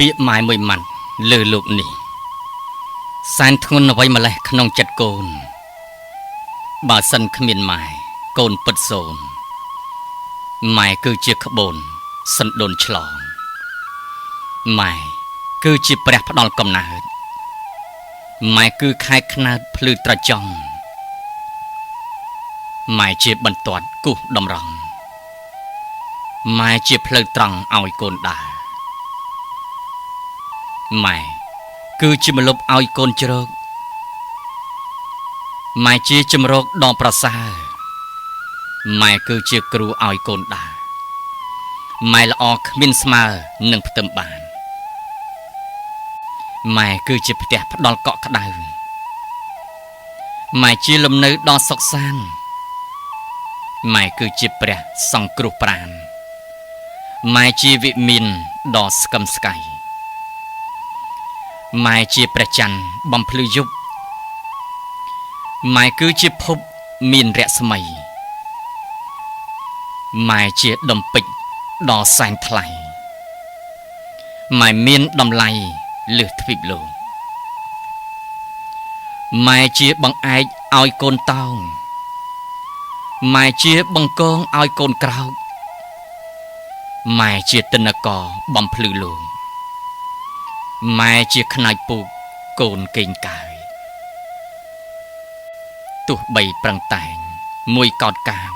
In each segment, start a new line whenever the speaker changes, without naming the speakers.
ពាក្យម៉ែមួយម៉ាត់លើលោកនេះសែនធ្ងន់អ្វីម្លេះក្នុងចិត្តកូនបើសិនគ្មានម៉ែកូនពិតសូន្យម៉ែគឺជាក្បូនសណ្ដូនឆ្លងម៉ែគឺជាព្រះផ្ដល់កំណើតម៉ែគឺខែខ្នើតភ្លឺត្រចង់ម៉ែជាបន្ទាត់គូសតម្រង់ម៉ែជាផ្លូវត្រង់ឲ្យកូនដើរម៉ែគឺជាម្លប់ឲ្យកូនជ្រកម៉ែជាជំរកដ៏ប្រសើរម៉ែគឺជាគ្រូឲ្យកូនដើរម៉ែល្អគ្មានស្មើនឹងផ្ទឹមបានម៉ែគឺជាផ្ទះផ្ដល់កក់ក្ដៅម៉ែជាលំនៅដ៏សុខសាន្តម៉ែគឺជាព្រះសង្គ្រោះប្រាណម៉ែជាវិមានដ៏ស្កឹមស្កៃម៉ែជាព្រះច័ន្ទបំភ្លឺយប់ម៉ែគឺជាភពមានរស្មីម៉ែជាដុំពេជ្រដ៏សែនថ្លៃម៉ែមានតម្លៃលើសទ្វីបលោកម៉ែជាបង្អែកឲ្យកូនតោងម៉ែជាបង្កងឲ្យកូនក្រោកម៉ែជាទិនកបំភ្លឺលោកម៉ែជាខ្នាយពូកកូនកេងកាយទោះបីប្រឹងតែងមួយកោតកាម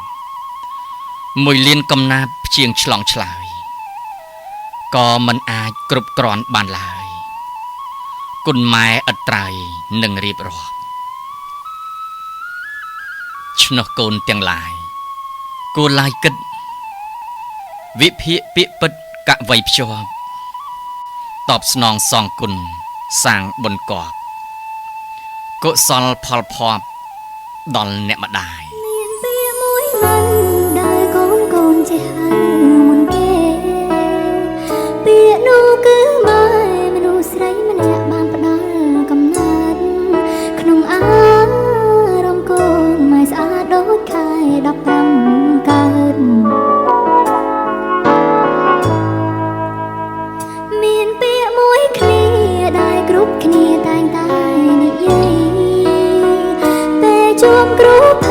មួយលានកំណាបព្យាងឆ្លងឆ្លើយក៏មិនអាចគ្រប់គ្រាន់បានឡើយគុណម៉ែឥតត្រៃនឹងរៀបរាប់ឆ្នោះកូនទាំងឡាយគួរឡាយគិតវិភាគពាក្យពិតកវីភ្ជាប់តបស្នងសងគុណសាងបុណ្យកប់កុសលផលភ័ព្វដល់អ្នកម្ដាយ
មានពាក្យមួយមិនដែលកូនកូនចេះហៅមុនគេពាក្យនោះគឺម៉ែមនុស្សស្រីម្នាក់បានផ្ដល់កំណើតក្នុងអារម្មណ៍កូនម៉ែស្អាតដូចខែ15កើតមានពាក្យមួយឃ្លាដែលគ្រប់គ្នាតែងតែនិយាយពេលជួបគ្រូ